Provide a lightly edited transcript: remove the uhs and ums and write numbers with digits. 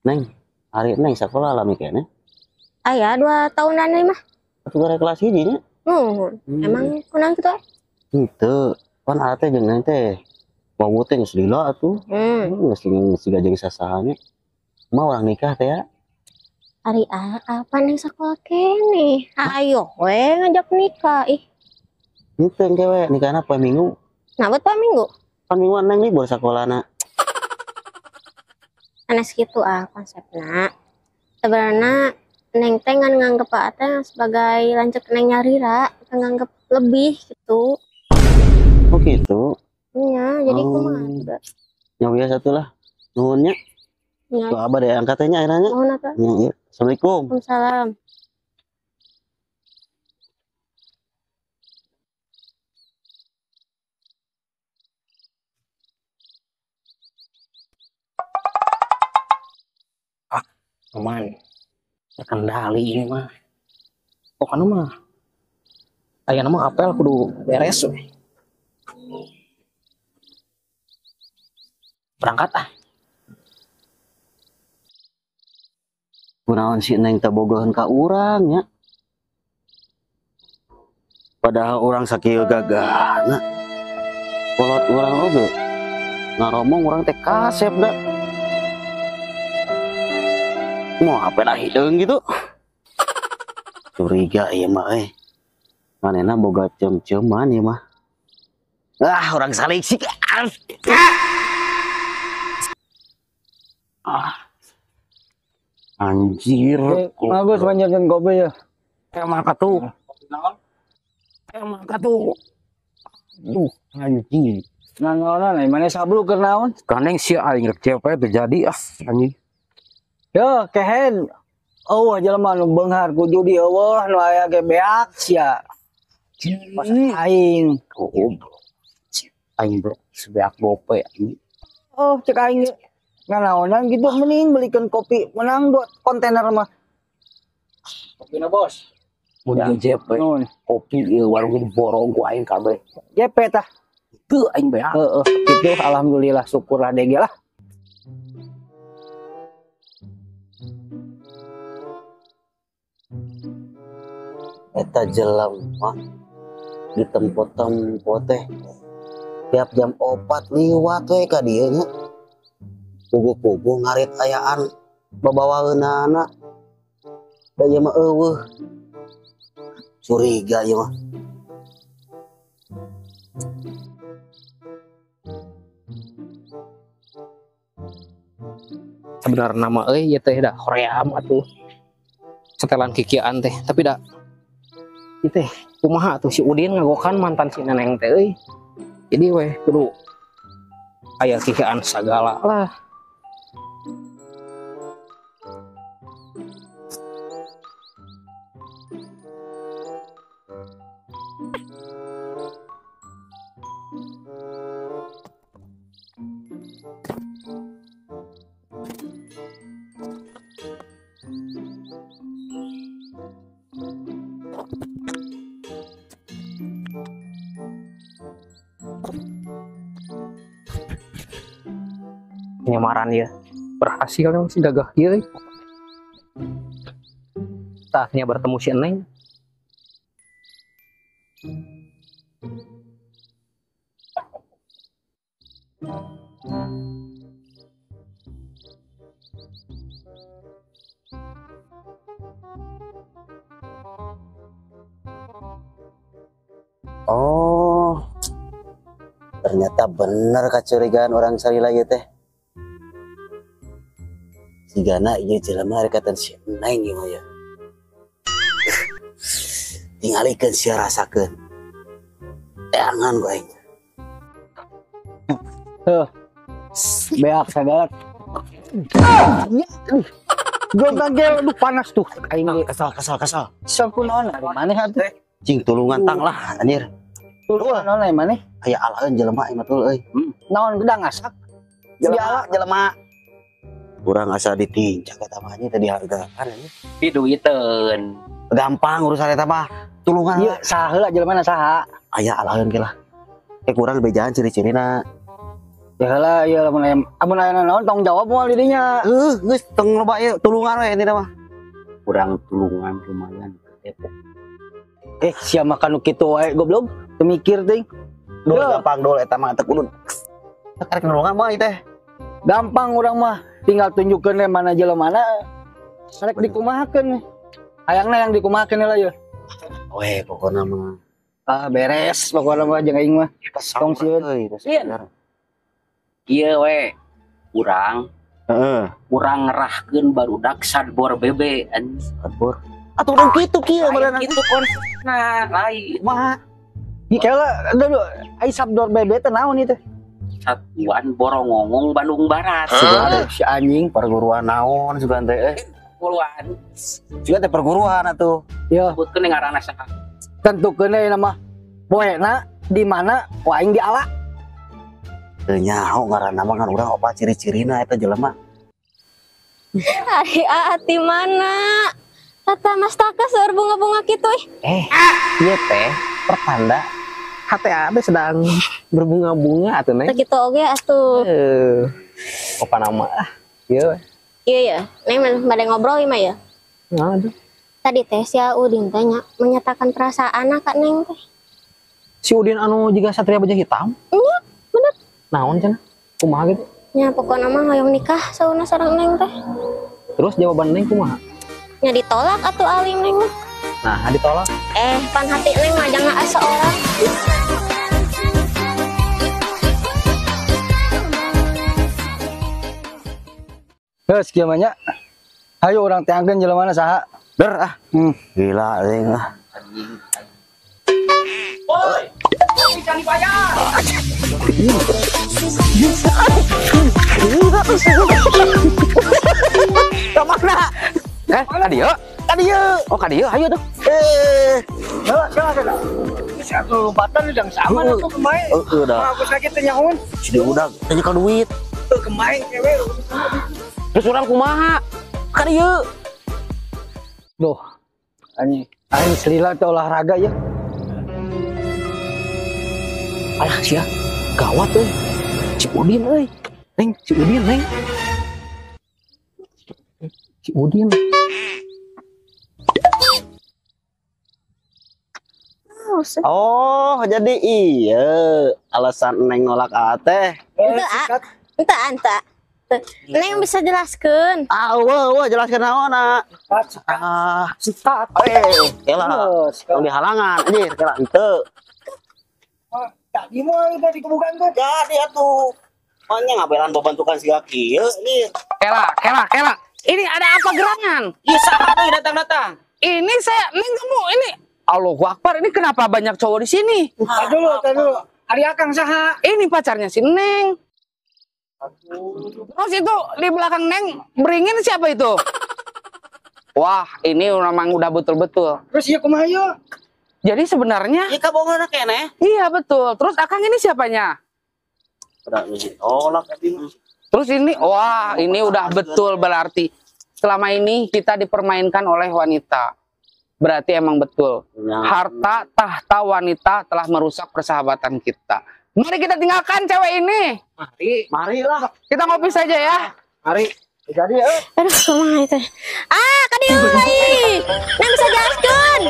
Neng, ari Neng sekolah lami keneh. Aya 2 tahunan ieu mah. Atuh gara kelas hiji nya. Nuhun. Emang kunaon kitu? Henteu. Pan aa teh jeung Neng teh wawuh teh geus lila atuh. Geus siga jeung sasaha nya. Mah urang nikah teh ya. Ari aa apa Neng sekolah keneh? Ayo we ngajak nikah ih. Henteu engke we nikahna poe Minggu. Nah, buat poe Minggu? Pan mingguan Neng libur sakolana. Anes kitu ah konsepna. Sebenarnya Neng teh ngan nganggep aa teh sebagai lanceuk Neng nyarira, teu nganggep lebih gitu. Oh gitu. Iya, jadi kumaha juga. Ya biasa tuh lah. Nuhun nya. Iya. Tuh abah deh angkat teh nya akhirnya nya. Nuhun atuh. Iya, iya. Assalamualaikum. Waalaikumsalam. Ah, aman. Terkendali ini mah. Pokoknya mah aya nama apel kudu beres we. Berangkat ah. Kunaon si Neng teh bogoheun ka urang nya. Padahal urang sakieu gagahna. Kolot urang oge. Ngaromong urang teh kasep da. Mau apa lah hideung gitu. Curiga ieu mah euy. Manehna boga ceum-ceuman ieu mah. Ah, urang saleksik. Ah. Anjir. Bagus banyakan kopi ya. Emang katuh. Emang katuh. Duh, anjir. Nanaonan ai maneh sablu keur naon? Kaneng sia aing rek cepet terjadi ah anjing. Yo, kehen. Eueuh jelema nu beunghar ku judi eueuh nu aya ge beak sia. Pas aing. Goblok. Aing bro, sebeak gope anjing. Oh, cek aing ge. Nanaonan gitu mending belikan kopi menang 2 kontainer mah. Kopi na bos. Mun Ya. JP. Nuhun. Kopi ieu warung ge borong ku aing kabeh. JP tah. Teu aing beak. Heeh, gitu alhamdulillah syukurlah dege lah. Eta jelema di tempo-tempo teh tiap jam 4 liwat we ka dieu nya. Puguh-puguh ngarit ayaan babawaeunana. Da ieu mah eueuh. Curiga ieu mah. Sebenarna mah euy ieu teh da hoream atuh. Setelan kikian teh, tapi da ieu teh kumaha atuh si Udin ngagokan mantan si Neneng teh euy. Jadi weh kudu aya kikian sagala lah. Penyamaran ya berhasil emang si gagah ieu. Saatnya bertemu si Neng. Oh, ternyata bener kecurigaan orang salila ieu teh. Sigana ieu jelema rekatan si Neng ieu mah ya. Tingalikeun sia rasakeun. Teangan ku aing. Heuh. Beak sagala. Goblok ge aduh panas tuh aing ge. Kesal kesal kesal. Sok kunaon ari maneh atuh? Cing tulungan tang lah anjir. Tulungan naon ari maneh? Aya alaeun jelema ieu mah tul euy. Naon gedang ngasak? Jelema jelema. Kurang asa ditincak eta mah anjing teh dihargaan anjing. Diduiteun. Gampang urusan eta mah. Tulungan ieu saha heula jelema na saha? Aya alaeun ge lah. Kurang bejaan ciri-cirina. Ya heula ieu lamun aya amun aya naon tanggung jawab moal di dinya. Geus tong loba ieu tulungan we intina mah. Kurang tulungan lumayan ke Depok. Sia makan nu kitu wae goblok. Teu mikir teuing. Dol gampang dol eta mah teu kudu. Karek nulungan mah ieu teh. Gampang urang mah, tinggal tunjukkeun we mana jelemana. Rek dikumahakeun. Hayangna yang dikumahakeun heula ye. Weh, pokona mah. Ah, beres pokona mah jeung aing mah. Tong sieun. Ieu we urang. Heeh. Urang ngerahkeun barudak sadbor bebe anjing. Sadbor. Atuh urang kitu kieu meureun kitu konsepna lain. Kumaha? Ieu kela aduh ai sabdor bebe teh naon ieu teh? Satuan Borongongong Bandung Barat. Sugan si anjing perguruan naon sugan teh Perguruan. Sugan teh perguruan atuh. Yo. Sebutkeun ngaranna saha? Tentukeun we nama poena di mana ku aing diala. Teu nyaho ngaranna mah kan urang opat ciri-cirina eta jelema. Ari ati mana? Tata Mas Taka seueur bunga-bunga kitu ih. Ieu teh pertanda HTA teh sedang berbunga-bunga atuh Neng. Teu kitu oge atuh. Opa nama ah. Ieu. Iya ya, Neng bade ngobrol ieu mah ya. Aduh. Tadi teh si Udin teh nya menyatakan perasaan ka Neng teh. Si Udin anu jiga Satria Baja Hitam? Iya, bener. Naon cenah? Kumaha gitu? Nya pokona mah hoyong nikah sauna sareng Neng teh. Terus jawaban Neng kumaha? Nya ditolak atuh alim Neng mah. Nah, ditolak. Pan hati Neng mah jangan asa orang. Geus kieu mah nya. Hayu urang teangkeun jelemana saha? Der ah. Gila euy ah. Woi, bisa dibayar. Ka mana? Ka dieu? Ka dieu. Oh, ka dieu, hayu tuh. Heula, heula. Bisa lompatan udah sama tuh kemarin. Heeh dah. Aku sakit teh nyahoan. Si udah tanya ka duit. Tuh kemarin cewek. Terus urang kumaha? Ka dieu. Duh. Anjing, aing selila teh olahraga ya. Alah sia, gawat euy. Si Udin euy. Neng, si Udin, Neng. Si Udin. Oh, jadi iya alasan Neng nolak teh. Ente. Neng bisa jelaskeun. Ah, wah, jelaskeun naon, ah. Sikat. Kela. Tong dihalangan anjir, kela henteu. Jadi mah udah dikebukan tuh. Jadi atuh. Manya ngabelan babantukan siga kieu nih. Kela. Ini ada apa gerangan? Iya, saha deui datang-datang. Ini saya Neng kamu ini. Allahu Akbar, ini kenapa banyak cowok di sini? Tar dulu. Ari akang saha? Ini pacarnya si Neng. Terus itu di belakang Neng beringin siapa itu? Wah, ini memang udah betul-betul. Terus ya kumaha ieu? Jadi sebenarnya ieu kabogohna keneh. Iya, betul. Terus akang ini siapanya? Terus ini, wah, ini udah betul berarti selama ini kita dipermainkan oleh wanita. Berarti emang betul. Harta tahta wanita telah merusak persahabatan kita. Mari kita tinggalkan cewek ini. Marilah. Kita ngopi saja ya. Mari. Jadi ya. Aduh, kumaha itu. Ah, ka dieu euy. Neng bisa jelaskeun.